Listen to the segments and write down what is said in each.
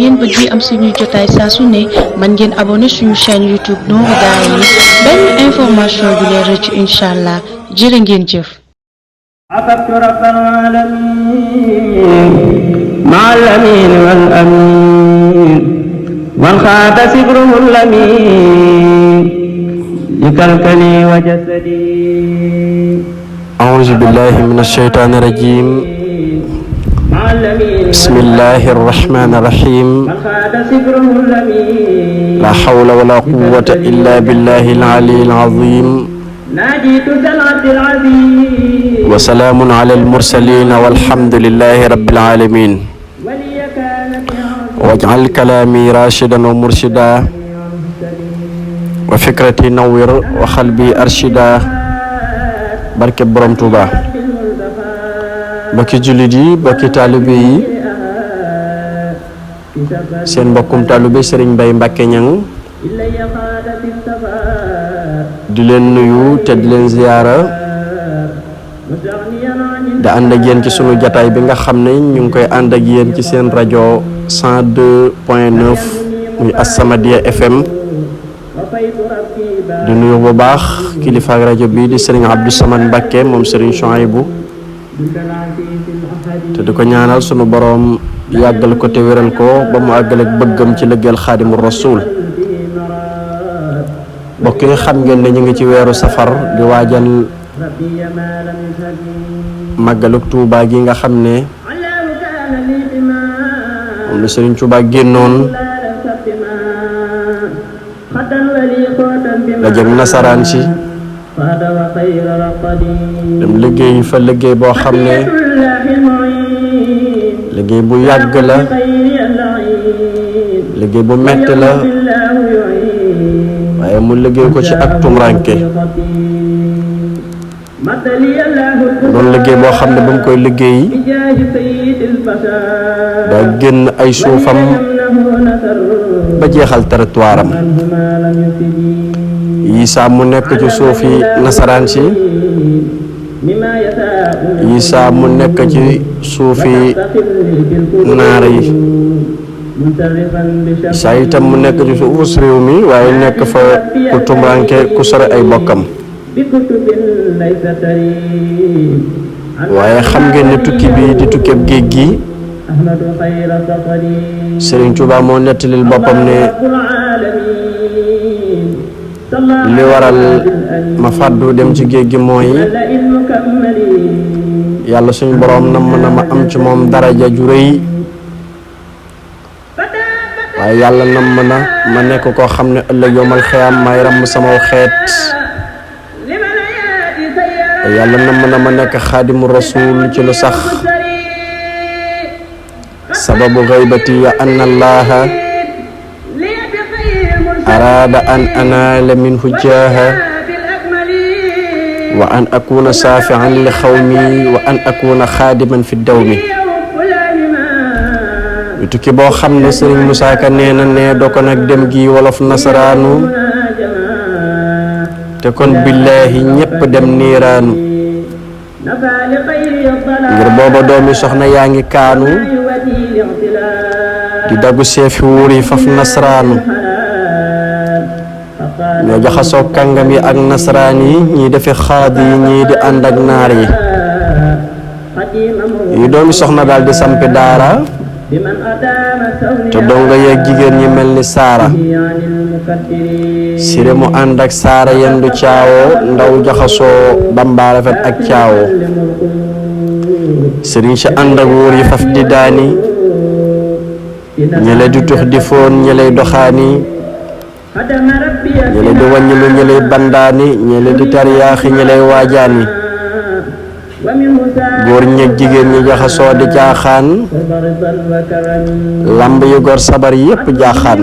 ngeen bëgg am suñuy jotaay saa su ne mën ngeen abonné suñu chaîne YouTube Nourou Darayni benn information du leen rëcc incha allah jërë ngeen jëf. عبدت رب العالمين مع الأمين والأمين والخاد سبره اللمين لكلكلي وجسدي. أعوذ بالله من الشيطان الرجيم. بسم الله الرحمن الرحيم. لا حول ولا قوة إلا بالله العلي العظيم. وسلام على المرسلين والحمد لله رب العالمين. واجعل كلامي راشدا ومرشدا وفكرتي نور وقلبي أرشدا. barke borom Touba. mbokki jullit yi mbokki taalibe yi seen mbokkum taalibe Serigne Mbaye Mbacke Niang di leen nuyu te di leen ziyaara da ànd ak yéen ci sunu jataay bi nga xam ne ñu ngi koy ànd ak yéen ci seen rajo 102.9 muy As-Samadiyya FM di nuyu bu baax kilifa ak rajo bi di Serigne Abdou Samad Mbacke moom Serigne Chouaïbou te di ko ñaanal sunu boroom yàggal ko te wéral ko ba mu àggal ak bëggam ci liggéeyal Xaadimu Rasuul. mbokk yi xam ngeen ne ñu ngi ci weeru safar di waajal màggaluk Tuuba gi nga xam ne moom la Serigne Touba génnoon dajeg nasaraan si dem liggéey fa liggéey boo xam ne liggéey bu yàgg la liggéey bu metti la waaye mu liggéey ko ci ak tumranke doon liggéey boo xam ne ba mu koy liggéey daa génn ay suufam ba jeexal territoire am yi saa mu nekk ci suufi nasaraan si yi saa mu nekk ci suufi naar yi saa itam mu nekk ci suufu réew mi waaye nekk fa ku tumranke ku sore ay bokkam. waaye xam ngeen ne tukki bi di tukkeeb géej gi Serigne Touba moo nettalil boppam ne li waral ma fàddu dem ci géej gi mooy yàlla suñu boroom namm na ma am ci moom daraja ju rëy waaye yàlla namm na ma nekk koo xam ne ëllëg yawmal xiyaam may ramm sama xeet yàlla namm na ma nekk xaadimu rasul ci lu sax sababu gaybati ya anna allaha araada an anaala minhu jaaha wa an akuna saafian li xawmi wa an akuna xaadiman fi dawmi. lu tukki boo xam ne Serigne Moussa Ka nee na ne doo ko nag dem gi wolof nasaraanu te kon billaahi ñépp dem niiraanu ngir booba doomi soxna yaa ngi kaanu di daggu seefi wuur yi faf nasaraanu ñoo jaxasoo kàngam yi ak nasaraan yi ñii defi xaad yi ñii di ànd ak naar yi yi doomi soxna daal di sampi daara te donga yeeg jigéen ñi mel ni saara sire mu ànd ak saara yendu caawoo ndaw jaxasoo bamba rafet ak caawoo sëriñ si ànd ak wóor yi faf di daani ñele di tux di foon ñeley doxaani ñele di wàññilu ñeley bandaani ñele di tariyaaxi ñeley waajaani góor ñeeg jigéen ñi jaxasoo di jaaxaan lamb yu gor sabar yépp jaaxaan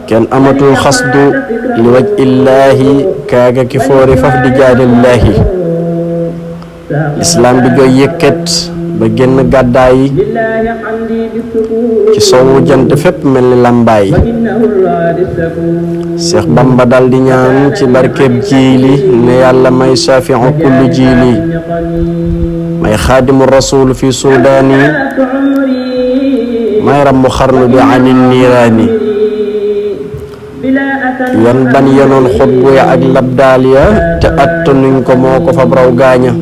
kenn amatul xasdu li waj illaahi kaaga ki foori faf di jaadillaahi lislaam bi jooy yëkkat ba génn gàddaay ci sowwu jant fépp mel ni làmbaay Seex Bamba dal di ñaan ci barkeb jiili ne yàlla may saafiu kulli jiili may xaadimu rasul fi suudaani may rammu xarnu bi anin niiraani yan ban yenoon xutbu ya ak labdaal ya te attanuñ ko moo ko fab raw gaaña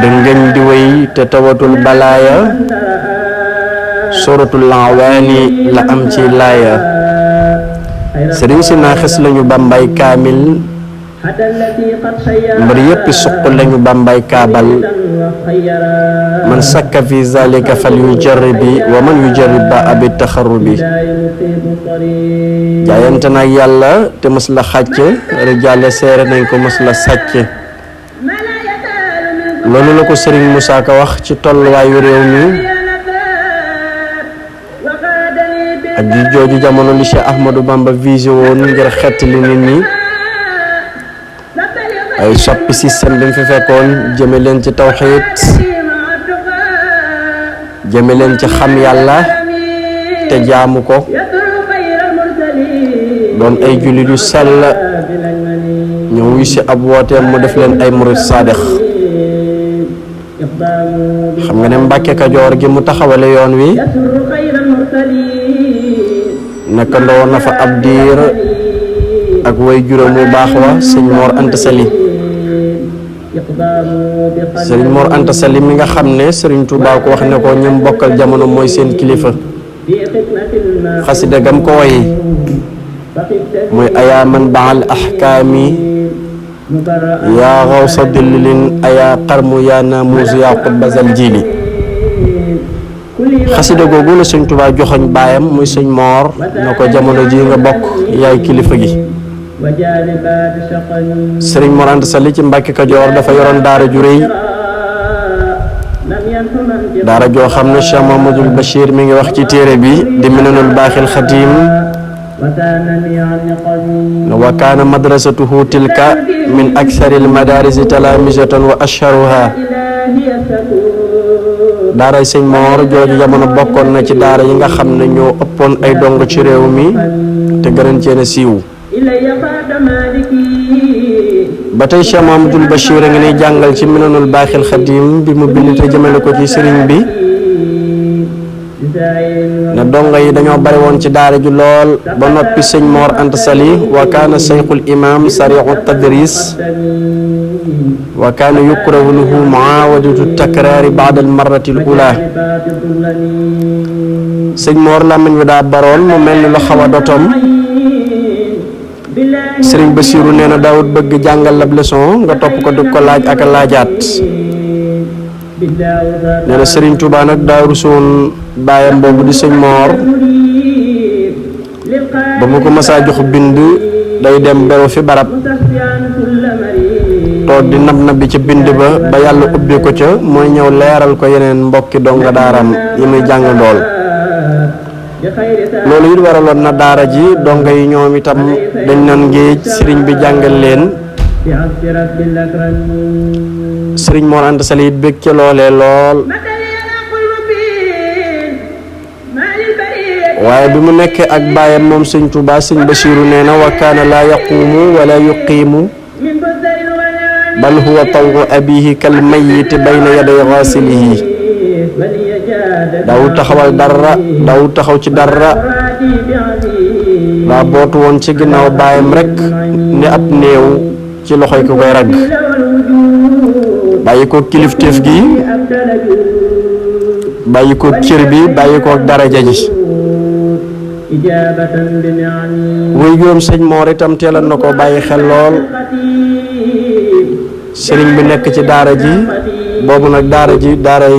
dëngëñ di wéy te tawatul balaaya suratul lawaani la am ci laaya sëriñ si naaxis lañu bambay kaamil mbër yéppi suq lañu bambay kaabal man sakka fi zalika fal yujarribi wa man yujarrib ba abi taxarrubi jaayante nag yàlla te mës la xàcc rijaale seere nañ ko mës la sàcc loolu la ko sëriñ Moussa Ka wax ci tolluwaayu réew mi ak di jooju jamono li Cheikh Ahmadou Bamba visé woon ngir xettali nit ñi ay soppi système bi mu fi fekkoon jëme leen ci tawxiid jëme leen ci xam yàlla te jaamu ko doon ay jullit yu sell ñu wuy si ab wooteem mu def leen ay murid saadix xam nga ne Mbàkke Kajoor gi mu taxawale yoon wi nekkandoo na fa ab diir ak way juróom bu baax wa sëñ Mor Anta Sali sëriñ Mor Anta Sali mi nga xam ne sëriñ Tuubaa ko wax ne ko ñoom bokkal jamono mooy seen kilifa xasida gam ko way muy ayaa man baal ahkaami yaa xawsa dillilin ayaa xarmu yaa naamuus yaa xutbasal jili xasida googu la sëñ Tuubaa joxoñ baayam muy sëñ Moor na ko jamono ji nga bokk yaay kilifa gi sëriñ Mor Anta Sali ci Mbàkke Kajoor dafa yoroon daara ju réy daara joo xam ne Cheikh Mamadul Bachir mi ngi wax ci téere bi di Minanul Baaxil Xadim wa kaana madrasatuhu tilka min aksaril madarisi talamisatan wa asharuha daaray sëñ Moor jooju jamono bokkoon na ci daara yi nga xam ne ñoo ëppoon ay dong ci réew mi te gënoon cee siiw ba tey Cheikh Mamadul Bachir a ngi lay jàngal ci Minanul Baaxil Xadim bi mu bind te jëmale ko ci sëriñ bi ne dongo yi dañoo bari woon ci daara ji lool ba noppi sëñ Mor Anta Sali wa kaana sayxul imam sariixu tadris wa kaana yukrahu lahu muawadatu takraari baada al marrati al ula sëñ Mor làmmiñ wi daa baroon mu mel ni lu xaw a dotom sëriñ Basiiru nee na daawut bëgg jàngal la leçon nga topp ko di ko laaj ak a laajaat nee na sëriñ Tuubaa nag daa rusoon baayam boobu di sëñ Moor ba mu ko mësaa jox bind day dem beru fi barab toog di nab na bi ca bind ba yàlla ubbi ko ca mooy ñëw leeral ko yeneen mbokki donga daaram yi muy jàng ndool loolu it waraloon na daara ji donga yi ñoom itam dañ nan géej sëriñ bi jàngal leen sëriñ Mor Anta Sali it bég ca loolee lool waaye bi mu nekkee ak baayam moom sëñ Tuubaa sëñ Basiiru nee na wa kaana laa yaquumu wala yuqiimu bal huwa tawu abihi kal mayyiti bayna yaday xaasilihi daawul taxawal dara daawul taxaw ci dara daa bootu woon ci ginnaaw baayam rek ni ab néew ci loxoy ko koy ragg bàyyi ko kilifteef gi bàyyi ko cër bi bàyyi ko daraja ji wuy juróom sëñ Moor itam teeloon na ko bàyyi xel lool sëriñ bi nekk ci daara ji boobu nag daara ji daaray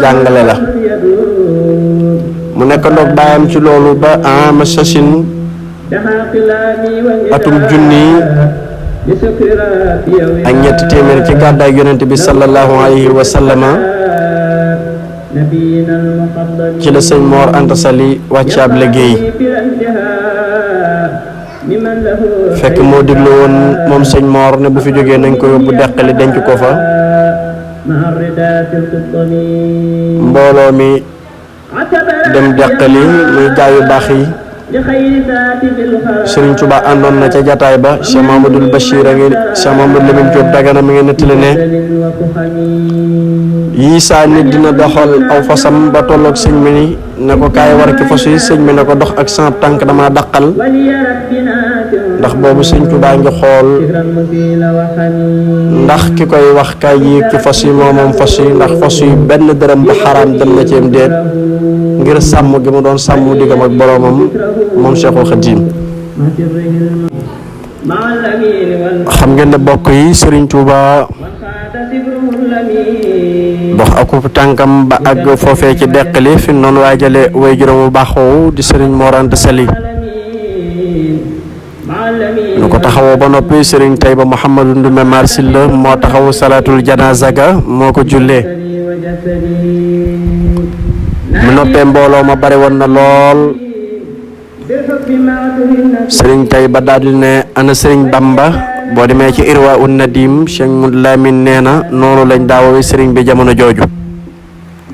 jàngale la mu nekk ndoog baayam ci loolu ba ama sachin atum junni ak ñetti téeméer ci gàddaay yonent bi sallallahu alayhi wa sallama ci la sëñ Mor Anta Sali wàcc ab liggéey fekk moo diglu woon moom sëñ Mor ne bu fi jógee nañ ko yóbbu deqali denc ko fa mbooloo mi dem deqali muy gaa yu baax yi Serigne Touba àndoon na ca jataay ba Cheikh Mamadou Bachir a ngi Cheikh Mamadou Lamine Diop Dagana mi ngi nettali ne yii saa nit dina doxal aw fasam ba tolloog sëñ bi ni ne ko kaay war ki fas yi sëñ bi ne ko dox ak sama tànk dama daqal ndax boobu sëñ Touba ngi xool ndax ki koy wax kaay yéeg ci fas yi moom fas yi ndax fas yi benn dërëm bu xaraam dem na ceem déet ngir sàmm gi mu doon sàmm diggam ak boroomam moom Cheikhul Khadim xam ngeen ne bokk yi Serigne Touba dox akub tànkam ba àgg foofee ci deqali fi noonu waajale way juróom bu baaxoo di Serigne Mor Anta Sali nu ko taxawoo ba noppi Serigne Taïba Mouhamadou Ndoumé Marsilla moo taxawu salaatul janaza ga moo ko jullee mu noppee mbooloo ma bari woon na lool Serigne Taïba daal di ne ana Serigne Bamba boo demee ci Irwa un Nadim Cheikh Moudou Lamine nee na noonu lañ daawoo Serigne bi jamono jooju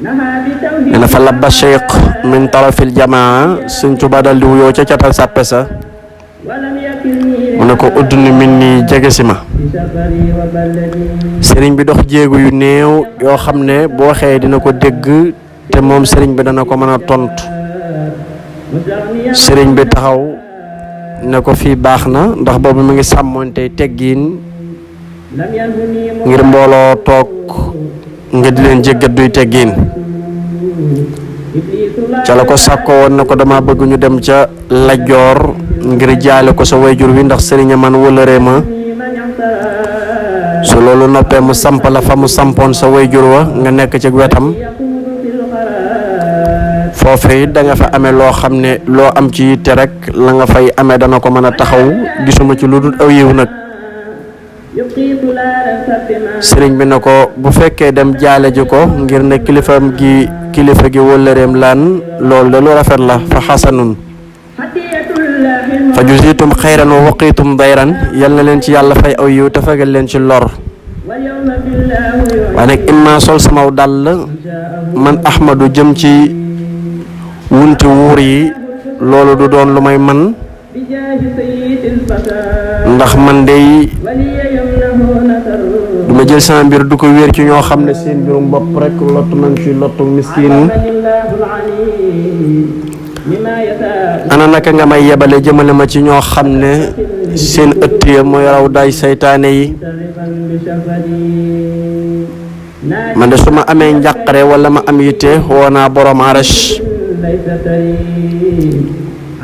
nee na fa labba cheikh min tarafil jamaa Serigne Touba daal di wuyoo ca catal sàppe sa mu ne ko udd ni min ni jege si ma Serigne bi dox jéegu yu néew yoo xam ne boo waxee dina ko dégg te moom Serigne bi dana ko mën a tontu Serigne bi taxaw ne ko fii baax na ndax boobu mu ngi sàmmoonte teggiin ngir mbooloo toog nga di leen jéggat duy teggiin ca la ko sàkkoo woon na ko dama bëgg ñu dem ca Lajoor ngir jaale ko sa wayjur wi ndax Serigne man wëlëree ma su loolu noppee mu samp la fa mu sampoon sa wayjur wa nga nekk ci wetam foofee it da nga fa amee loo xam ne loo am ci yitte rek la nga fay amee dana ko mën a taxaw gisuma ci lu dul aw yiw nag sëriñ bi na ko bu fekkee dem jaale ji ko ngir ne kilifa gi wëllëreem laan loolu de lu rafet la fa xasanun fa jusitum xayran wa waqitum dayran yal na leen ci yàlla fay aw yiw te fegal leen ci lor waaye nag imma sol samaw dàll man Ahmadu jëm ci wunti wuur yi loolu du doon lu may man ndax man dey du ma jël sama mbir du ko wéer ci ñoo xam ne seen mbirum bopp rek lottu nañ ci lottu miskin ana naka nga may yebale jëmale ma ci ñoo xam ne seen ëtt ya mooy raw daay saytaane yi man de su ma amee njàqare wala ma am yitte woo naa borom arash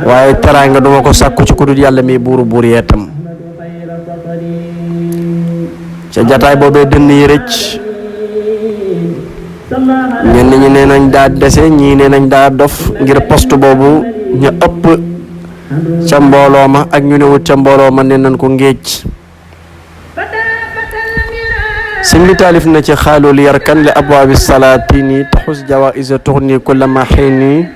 waaye teraanga duma ko sàkku ci ku dul yàlla mi buuru buur yeetam ca jataay boobee dënn yi rëcc ñenn ñi nee nañ daa dese ñii nee nañ daa dof ngir poste boobu ñu ëpp ca mbooloo ma ak ñu newut ca mbooloo ma nee nañ ko ngéej sëñ bi taalif na ci xaalul yarkan li abwaabi salaatini taxus jawaïsa tuxni kulla ma xiini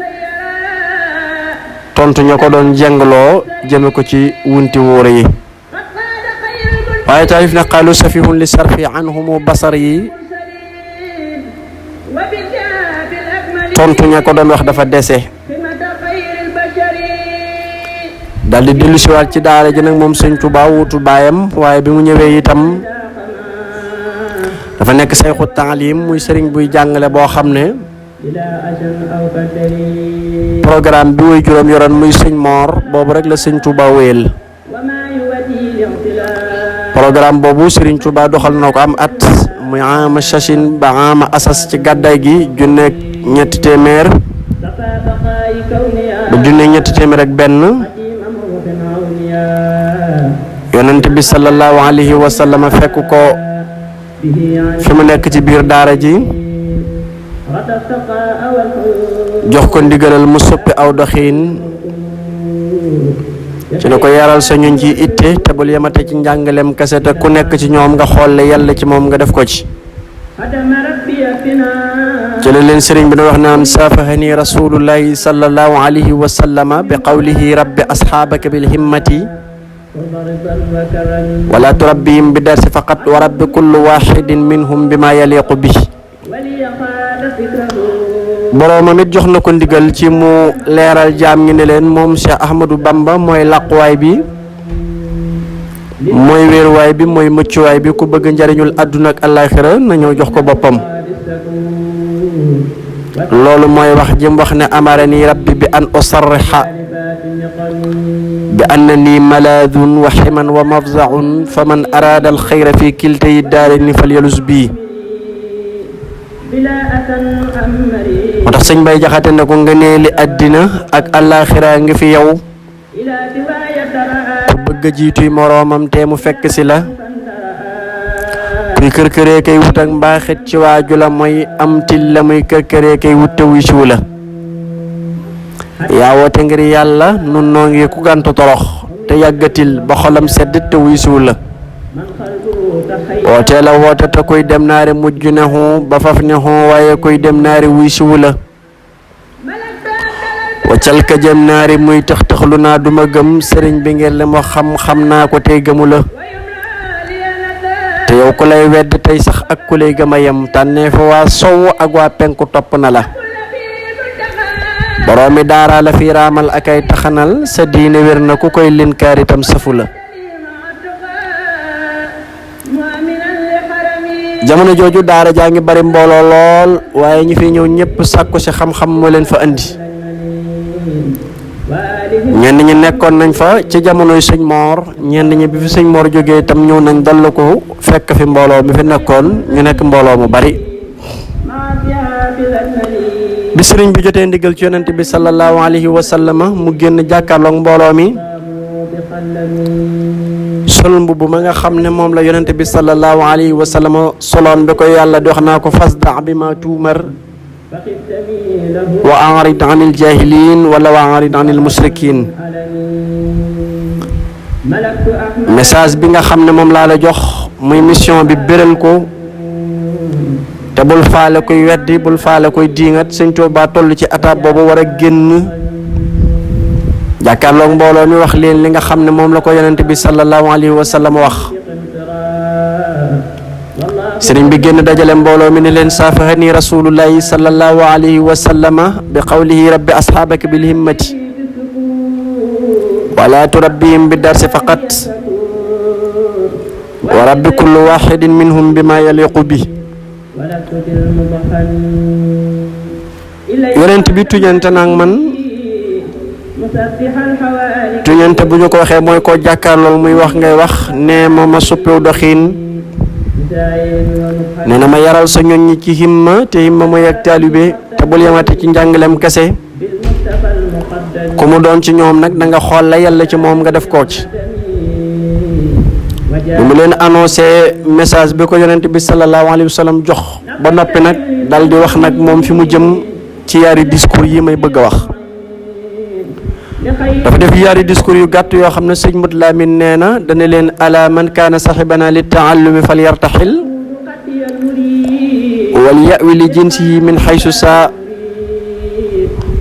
tontu ña ko doon jengloo jëme ko ci wunti wóore yi waaye taalif na xaalu safihun li sarfi anhumu basar yi tontu ña ko doon wax dafa dese daldi dellu siwaat ci daara ji nag moom sëñ Tuubaa wutu baayam waaye bi mu ñëwee itam dafa nekk sayxu taalim muy sëriñ buy jàngale boo xam ne programme bi way juróom yoroon muy sëñ Moor boobu rek la sëñ Touba wéyal programme boobu sëriñ Touba doxal na ko am at muy ama chachine ba ama asas ci gàddaay gi junneeg ñetti téeméer ba junneeg ñetti téeméer ak benn yonent bi sallallahu alayhi wa sallam fekk ko fi mu nekk ci biir daara ji jox ko ndigalal mu soppi aw doxiin ci ne ko yaral sa ñuñ ci itte te bul yemate ci njàngaleem kese te ku nekk ci ñoom nga xool yàlla ci moom nga def ko ci ci la leen sëriñ bi na wax naan saafahani rasulullahi sallallahu alayhi wa sallama bi qawlihi rabbi asxaabaka bil himmati wala turabbihim bi darsi faqat wa rabbi kullu waxidin minhum bima yaliqu bi boroomam it jox na ko ndigal ci mu leeral jaam ñi ne leen moom Cheikh Ahmadou Bamba mooy làquwaay bi mooy wéeruwaay bi mooy muccuwaay bi ku bëgg njariñul àdduna ak àllaaxira na ñëw jox ko boppam. loolu mooy wax jëm wax ne amarani rabbi bi an usarriha bi annani malaadun wa ximan wa mafzaun fa man araada al xayra fi kiltayi daarayni falyalus bii. moo tax sëñ Bay Jaxate ne ko ngëneeli àddina ak àllaaxira ngi fi yow ku bëgg a jiituy moroomam te mu fekk si la kuy kër-këree kay wut ak mbaaxit ci waaju la mooy am til la muy kër-këree kay wut te wuy siwu la yaa woote ngir yàlla nun noo ngi ku gàntu torox te yàggatil ba xolam sedd te wuy siwu la woote la woote te kuy dem naari mujj nexu ba faf nexu waaye kuy dem naari wuy siwu la waccal ka jëm naari muy tax-taxlu naa duma gëm sëriñ bi ngir li ma xam naa ko tey gëmu la te yow ku lay wedd tey sax ak ku lay gëm a yem tànnee fa waa sow ak waa penku topp na la boroomi daara la fi raamal ak ay taxanal sa diine wér na ku koy linkaar itam safu la jamono jooju daara jaa ngi bari mbooloo lool waaye ñi fi ñëw ñëpp sàkku ci xam-xam moo leen fa andi ñenn ñi nekkoon nañ fa ci jamonoy sëñ Moor ñenn ñi bi fi sëñ Moor jógee itam ñëw nañ dallu ko fekk fi mbooloo mi fi nekkoon ñu nekk mbooloo mu bari bi sëriñ bi jotee ndigal ci yonent bi sallallahu alayhi wa sallam mu génn jàkkaarloog mbooloo mi sol mbubb ma nga xam ne moom la yonent bi sallallahu alayhi wa sallam soloon bi ko yàlla di wax naa ko fasda bi ma tuumar wa a'rid anil jahilin wala wa a'rid anil mushrikin message bi nga xam ne moom laa la jox muy mission bi béral ko te bul faale koy weddi bul faale koy diingat sëñ Tuubaa toll ci étape boobu war a génn jàkkaarloog mbooloo mi wax leen li nga xam ne moom la ko yonent bi sallallahu alayhi wa sallam wax sëriñ bi génn dajale mbooloo mi ne leen saafahani rasulullahi sallallahu alayhi wa sallama bi qawlihi rabbi asxaabaka bil himmati wala turabbihim bi darsi faqat wa rabbi kulli waxidin minhum bima yaliqu bi yonent bi tuñante nag man tuñante bu ñu ko waxee mooy koo jàkkaarlool muy wax ngay wax nee ma suppiw doxiin nee na ma yaral sa ñoñ ñi ci himma te himma mooy ak taalibe te bul yemate ci njàngalem kese ku mu doon ci ñoom nag da nga xool la yàlla ci moom nga def koo ci bi mu leen annoncé message bi ko yonent bi sallallahu alayhi wa sallam jox ba noppi nag dal di wax nag moom fi mu jëm ci yaari discours yi may bëgg a wax dafa def yaari discours yu gàtt yoo xam ne sëñ Mut Lamin nee na dana leen ala man kaana saxibana li taallumi fal yartaxil wal yawi li jinsihi min xaysu saa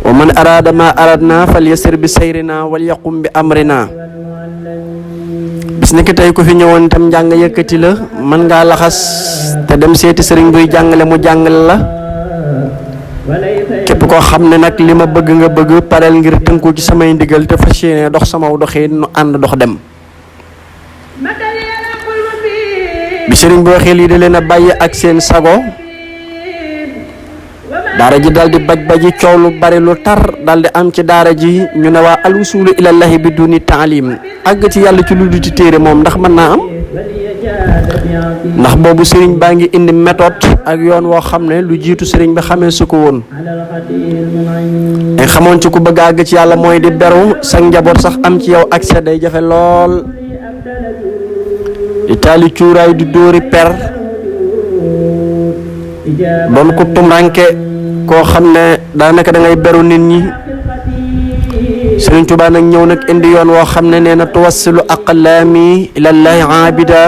wa man araada ma aradna fal yasir bi sayrina wal yaqum bi amrina bis ni ki tey ku fi ñëwoon itam njàng yëkkati la mën ngaa laxas te dem seeti sëriñ buy jàngale mu jàngale la képp koo xam ne nag li ma bëgg nga bëgg pareel ngir tënku ci samay ndigal te fas yéene dox sama doxin nu ànd dox dem bi sëriñ boo xel yi da leen a bàyyi ak seen sago daara ji daal di baj-baji coow lu bari lu tar daal di am ci daara ji ñu ne waa al usulu ilallahi bi duni taalim àgg ci yàlla ci lu du ci téere moom ndax mën naa am ndax boobu sëriñ baa ngi indi méthode ak yoon woo xam ne lu jiitu sëriñ bi xamee su ko woon ay xamoon ci ku bëgg àgg ci yàlla mooy di beru sa njaboot sax am ci yow accès day jafe lool di taali cuuraay di dóori per doon ko tumranke koo xam ne daanaka da ngay beru nit ñi sëriñ Tuubaa nag ñëw nag indi yoon woo xam ne nee na tuwassilu aqlaami ilallahi aabida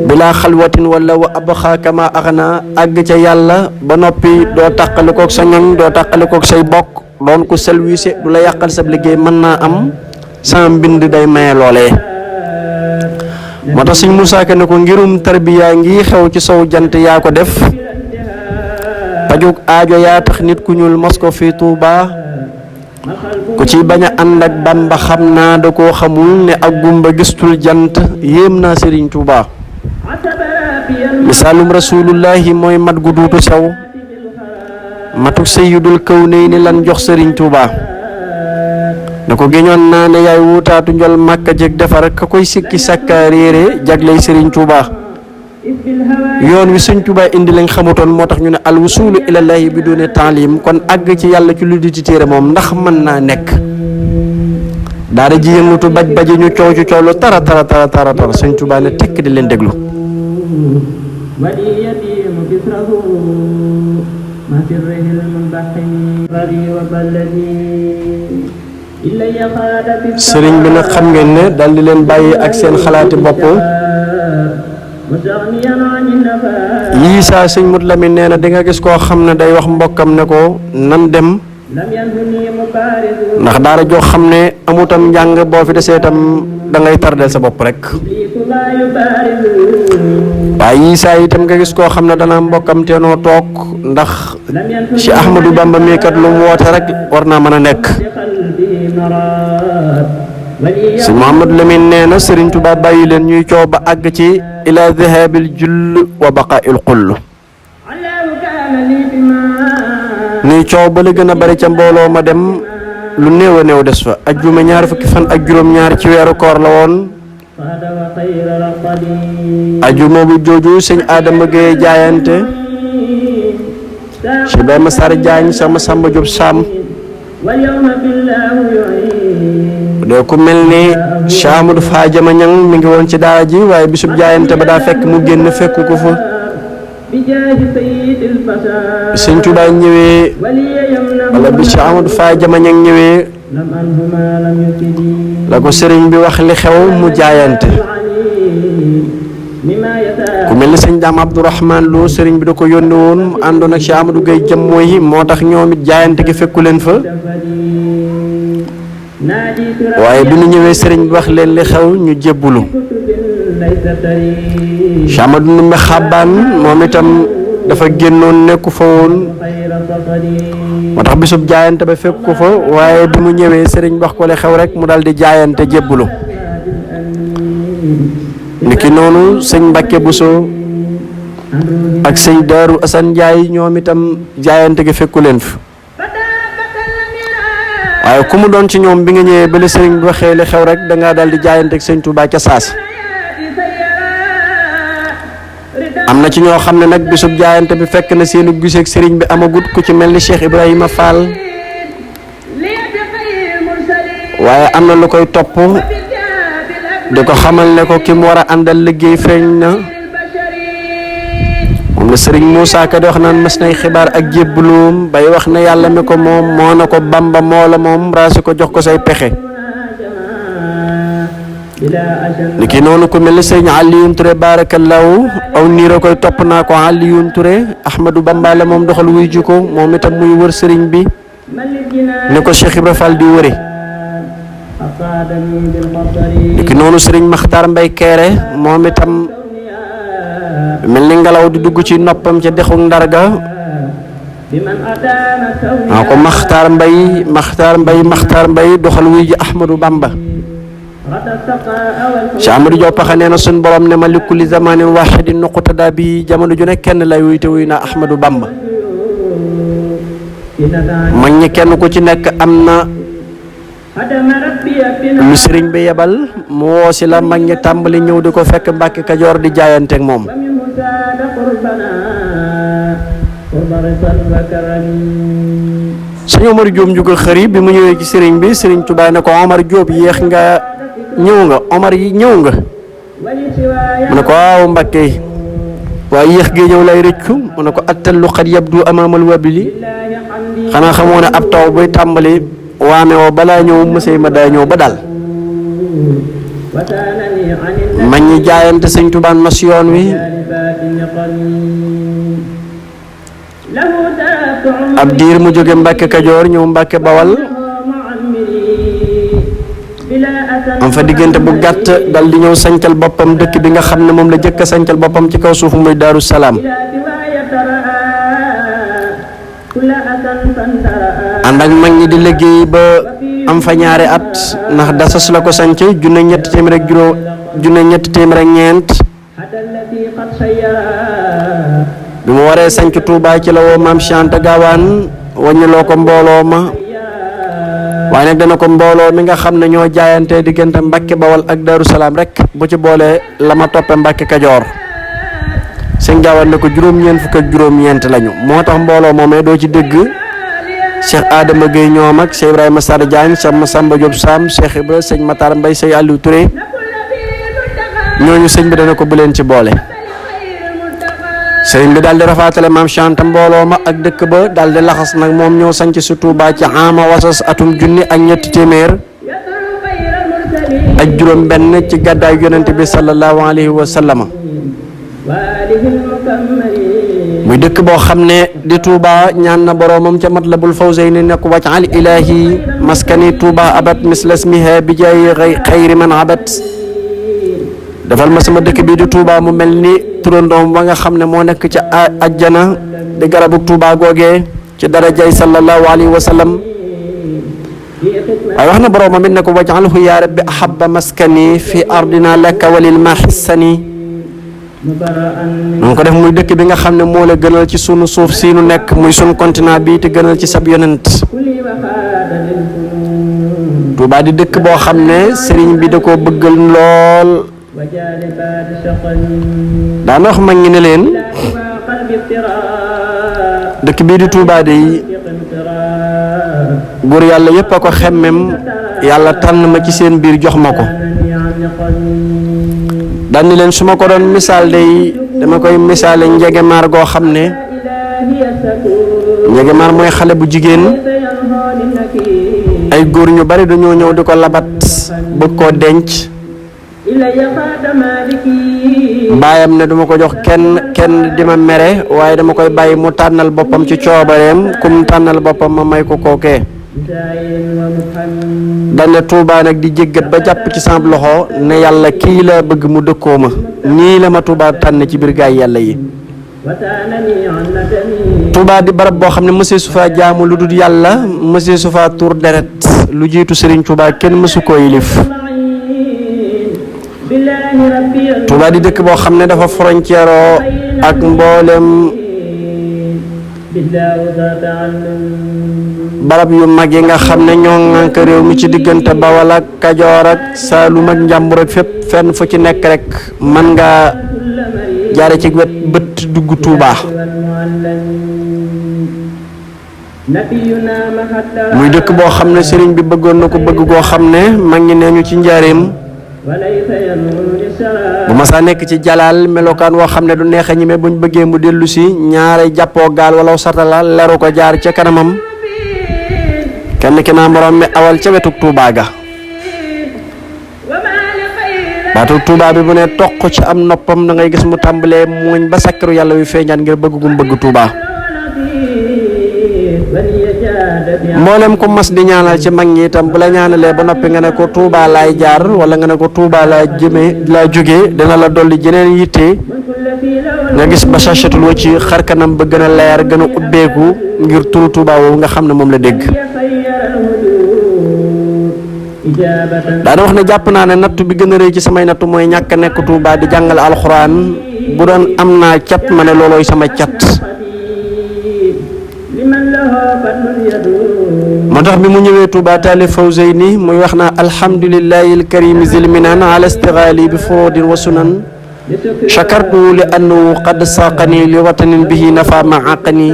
bila xalwatin wala wa abxa kama axna àgg ca yàlla ba noppi doo tàqalikook sa ñoñ doo tàqalikook say bokk doon ko selwiise du la yàqal sab liggéey mën naa am sama mbind day maye loolee moo tax Sëñ Musaa Ka ne ko ngirum tarbiya ngi xew ci sow jant yaa ko def pajuk aajo yaa tax nit ku ñuul mos ko fi Tuuba ku ci bañ a ànd ak Bamba xam naa da koo xamul ne ak gumba gistul jant yéem naa Sëriñ Tuuba misaalum rasulullahi mooy mat gu duutu sew matuk sayyidul kawnayni lan jox Sëriñ Tuuba na ko géñoon naa ne yaay wuutaatu njol màkka jeg defar ka koy sikki sàkka réere jagley Sëriñ Tuuba yoon wi Sëriñ Tuuba indi lañ xamutoon moo tax ñu ne al wusulu ilallahi bi dune taalim kon àgg ci yàlla ci lu di ci téere moom ndax mën naa nekk daara ji yëngutu baj baji ñu coow ci coow lu tara Sëriñ Tuuba ne tekk di leen déglu sëriñ bi nag xam ngeen ne dal di leen bàyyi ak seen xalaati bopp yii saa sëñ Mut Lamin nee na di nga gis koo xam ne day wax mbokkam ne ko nan dem ndax daara joo xam ne amutam njàng boo fi desee itam da ngay tardel sa bopp rek waaye yii saa itam nga gis koo xam ne dana mbokkam te noo toog ndax ci Ahmadou Bamba mii kat lu mu woote rek war naa mën a nekk sëñ Mouhamadou Lamine nee na Sëriñ Tuubaa bàyyi leen ñuy coow ba àgg ci ila dhahabil jull wa baqaa'il xull ñuy coow ba la gën a bari ca mbooloo ma dem lu néew a néew des fa ajjuma ñaar fukki fan ak juróom-ñaar ci weeru koor la woon ajjuma bu jooju sëñ Adama Gueye jaayante ci Baye Massar Diagne sama Samba Diop Sam de ku mel ni Cheikh Amadou Fa Jama Ñang mi ngi woon ci daara ji waaye bisub jaayante ba daa fekk mu génn fekk ko fa Sëñ Tuubaa ñëwee wala bi Cheikh Amadou Fa Jama Ñang ñëwee la ko sëriñ bi wax li xew mu jaayante ku mel ni sëñ Daam Abdourahman Lo sëriñ bi da ko yónni woon mu àndoon ak Cheikh Amadou Gueye jëm mooy moo tax ñoom it jaayante gi fekku leen fa waaye bi ñu ñëwee sëriñ bi wax leen li xew ñu jébbulu Cheikh Amadou Ndumbe Xabbaan moom itam dafa génnoon nekku fa woon moo tax bisub jaayante ba fekk ko fa waaye bi mu ñëwee sëriñ wax ko li xew rek mu daal di jaayante jébbulu niki noonu sëñ Mbàkke Buso ak sëñ Daaru Asan Njaay ñoom itam jaayante gi fekku leen fi waaye ku mu doon ci ñoom bi nga ñëwee ba la sëriñ bi waxee li xew rek da ngaa daal di jaayante ak sëñ Tuubaa ca saas am na ci ñoo xam ne nag bisub jaayante bi fekk na seenu giseeg sëriñ bi amagut ku ci mel ni Cheikh Ibrahima Fall waaye am na lu koy topp di ko xamal ne ko ki mu war a àndal liggéey feeñ na moom la sëriñ Moussa Ka di wax naan mas nay xibaar ak jébbaloom bay wax ne yàlla mi ko moom moo na ko Bamba moo la moom raasi ko jox ko say pexe ni ki noonu ku mel ni sëriñ Alioune Touré barakallahu aw niira koy topp naa ko Alioune Touré Ahmadou Bamba la moom doxal wuy ji ko moom itam muy wër sëriñ bi ni ko Cheikh Ibra Fall di wëre niki noonu sëriñ Maxtaar Mbay Keere moom itam mel ni ngelaw di dugg ci noppam ca dexu Ndarga maa ko Maxtaar Mbay doxal wuy ji Ahmadou Bamba ci Amadou Diop Paxa nee na suñ borom ne ma li kulli zamanin wahidin nuqtada bi jamono ju ne kenn lay wuy te wuy naa Ahmadou Bamba mag ñi kenn ku ci nekk am na lu sëriñ bi yebal mu woo si la mag ñi tàmbali ñëw di ko fekk Mbàkke Kajoor di jaayanteeg moom sëñ Omar Diop njugal xëri bi mu ñëwee ci sëriñ bi sëriñ Tuubaa ne ko Omar Diop yéex nga ñëw nga Omar yi ñëw nga mu ne ko waaw Mbàkke waaye yéex gi ñëw lay rëccu mu ne ko attallu xat yabdu amaamal wabili xanaa xamoo ne ab taw buy tàmbali waame woo balaa ñëw mësey ma daa ñëw ba daal mag ñi jaayante sëñ Tuubaa nos yoon wi ab diir mu jóge Mbàkke Kajoor ñëw Mbàkke Bawal am fa diggante bu gàtt dal di ñëw sancal boppam dëkk bi nga xam ne moom la jëkk a sancal boppam ci kaw suuf muy Daaru Salaam ànd ak mag ñi di liggéey ba am fa ñaari at ndax dasas la ko sanc junne ñetti téeméer ak ñeent bi mu waree sanc Touba ci la woo maam Cheikh Anta Gaawaan wàññiloo ko mbooloo ma waaye nag dana ko mbooloo mi nga xam ne ñoo jaayante diggante Mbàkke Bawal ak Daaru Salaam rek bu ci boolee la ma toppe Mbàkke Kajoor sëñ Gaawaan ne ko juróom-ñeent fukk ak juróom-ñeent lañu moo tax mbooloo moomee doo ci dégg Cheikh Adama Gueye ñoom ak Cheikh Ibrahima Sarr Diagne Cheikh Massamba Diop Sam Cheikh Ibra sëñ Matar Mbaye sëñ Aliou Touré ñooñu sëñ bi dana ko bu leen ci boole sëñ bi daal di rafaatale maam Cheikh Anta mbooloo ma ak dëkk ba daal di laxas nag moom ñoo sanc si Touba ci ama wasas atum junni ak ñetti téeméer ak juróom benn ci gàddaay yonent bi sallallahu alayhi wa sallama muy dëkk boo xam ne di Touba ñaan na boroomam ca Matlabul Fawzayni ne ko waj'al ilaahi maskani Touba abat misla ismiha bi jaay xayri man abat defal ma sama dëkk bi di Touba mu mel ni turandoom ba nga xam ne moo nekk ca ajjana di garabu Touba googee ci darajay sallallahu alayhi wa sallam waaye wax na boroomam it ne ko waj'alhu yaa rabbi ahabba maskani fi ardina laka walil mahissani noonu ko def muy dëkk bi nga xam ne moo la gënal ci sunu suuf si nu nekk muy sunu continent bi te gënal ci sab yonent Touba di dëkk boo xam ne sëriñ bi da koo bëggal lool daana wax mag ñi ne leen dëkk bii di Touba de góor yàlla yépp a ko xemmem yàlla tànn ma ci seen biir jox ma ko daan ni leen su ma ko doon misaal day dama koy misaale njegemaar goo xam ne njegemaar mooy xale bu jigéen ay góor ñu bari dañoo ñëw di ko labat bëgg koo denc baayam ne duma ko jox kenn di ma mere waaye dama koy bàyyi mu tànnal boppam ci coobareem kum tànnal boppam ma may ko kookee dane Touba nag di jéggat ba jàpp ci sama loxo ne yàlla kii la bëgg mu dëkkoo ma nii la ma Touba tànn ci biir gaay yàlla yi Touba di barab boo xam ne mësee su faa jaamu lu dul yàlla mësee su faa tuur deret lu jiitu Serigne Touba kenn mësu koo yilif Touba di dëkk boo xam ne dafa frontière ak mboolem barab yu mag yi nga xam ne ñoo ŋànk réew mi ci diggante Bawal ak Kajoor ak Saalum ak Njàmbur ak fépp fenn fu ci nekk rek mën nga jaare ci wet bët dugg Touba muy dëkk boo xam ne sëriñ bi bëggoon na ko bëgg goo xam ne mag ñi nee ñu ci njaareem bu ma saa nekk ci jalaal melokaan woo xam ne du neex a ñime buñ bëggee mu dellu si ñaare jàppoo gaal wala satala leru ko jaar ca kanamam kenn ki naa morom mi awal ca wetu Touba ga baatu Touba bi bu ne toq ci am noppam da ngay gis mu tàmbalee muñ ba sakkaru yàlla wi feeñaat ngir bëgg gum bëgg Touba mboolem ko mas di ñaanal ci mag ñi itam bu la ñaanalee ba noppi nga ne ko Touba laay jaar wala nga ne ko Touba laa jógee dina la dolli jeneen yitte nga gis ba sachatul wa ci xar kanam ba gën a leer gën a ubbeeku ngir turu Touba woowu nga xam ne moom la dégg daana wax ne jàpp naa ne nattu bi gën a rëy ci samay nattu mooy ñàkk a nekk Touba di jàngale alxuraan bu doon am naa cat ma ne loolooy sama cat moo tax bi mu ñëwee Touba taalif Fawzayni muy wax naa alhamdulillahi alkarimi zilminan ala istighali bi furudin wa sunan chakartu li annahu qad saqani li watanin bihi nafa ma aqani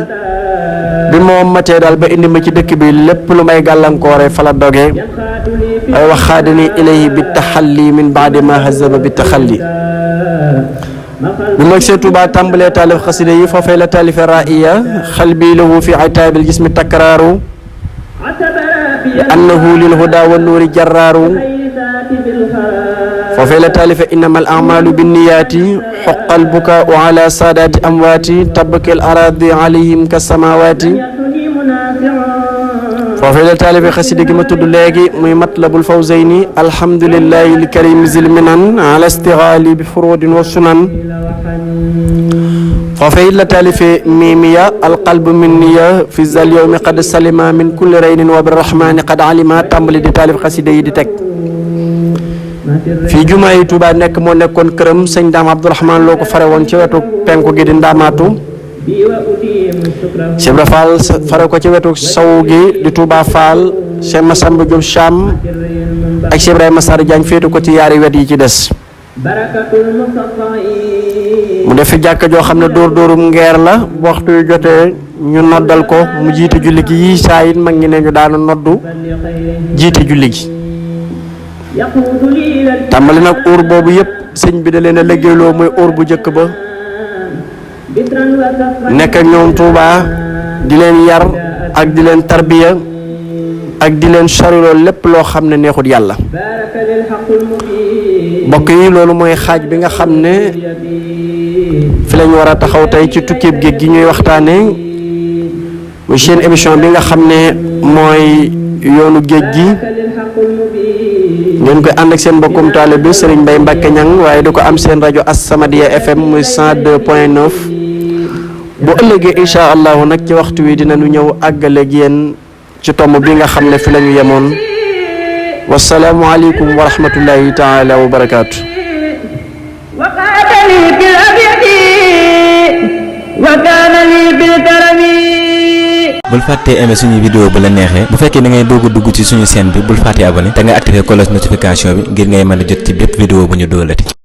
bi moom matee daal ba indi ma ci dëkk bi lépp lu may gàllankoore fa la doge ay wax xaadani ilayhi bi taxalli min baadi ma hazaba bi taxalli bi mag see Touba tàmbalee taalif xasida yi foofee la taalife raiya xal bi lahu fi ataabil jismi takraaru li annahu lil huda wa nuuri jarraaru foofee la taalife innama al amalu binniyaati xoqal bukaau ala saadaati amwaati tabakil aradi alayhim ka samawaati foofee la taalife xasida gi ma tudd léegi muy matlabul fawzayni alhamdulillahi alkarimi zilminan ala istighali bi furudin wa sunan foofee it la taalifee miimiya alqalbu minniya fi zal yawmi qad salima min kulli raynin wa birrahmani qad alima tàmbali di taalif xasida yi di teg fii jumaa yi Tuubaa nekk moo nekkoon këram sëñ Daam Abdourahman loo ko fare woon ci wetu penku gi di ndaamaatu Cheikh Ibra Fall fare ko ci wetu sawu gi di Touba Fall Cheikh Massamba Diop Cham ak Cheikh Ibrahima Sarr Diagne féetu ko ci yaari wet yi ci des mu def fi jàkka joo xam ne dóorum ngeer la bu waxtu yu jotee ñu noddal ko mu jiite julli gi yii saa it mag ñi ne ñu daanu noddu jiite julli gi tàmbali nag uur boobu yëpp sëñ bi da leen a liggéeyloo mooy uur bu njëkk ba nekk ak ñoom Touba di leen yar ak di leen tarbiya ak di leen sariloo lépp loo xam ne neexut yàlla mbokk yi loolu mooy xaaj bi nga xam ne fi lañ war a taxaw tey ci tukkeeb géej gi ñuy waxtaane muy seen émission bi nga xam ne mooy yoonu géej gi ngeen koy ànd ak seen mbokkum taalibe bi Serigne Mbaye Mbacke Niang waaye di ko am seen rajo As-Samadiyya FM muy 102.9 bu ëllëgee incha allahu nag ci waxtu wi dinañu ñëw àggaleeg yéen ci tomb bi nga xam ne fi la ñu yemoon wasalaamu aleykum wa rahmatullahi taala wa barakaatu. bul fàttee aimer suñu vidéo bu la neexee bu fekkee da ngay doog a dugg ci suñu chaîne bi bul fàttee abonné te nga activer cloche notification bi ngir ngay mën a jot ci bépp vidéo bu ñu doolati.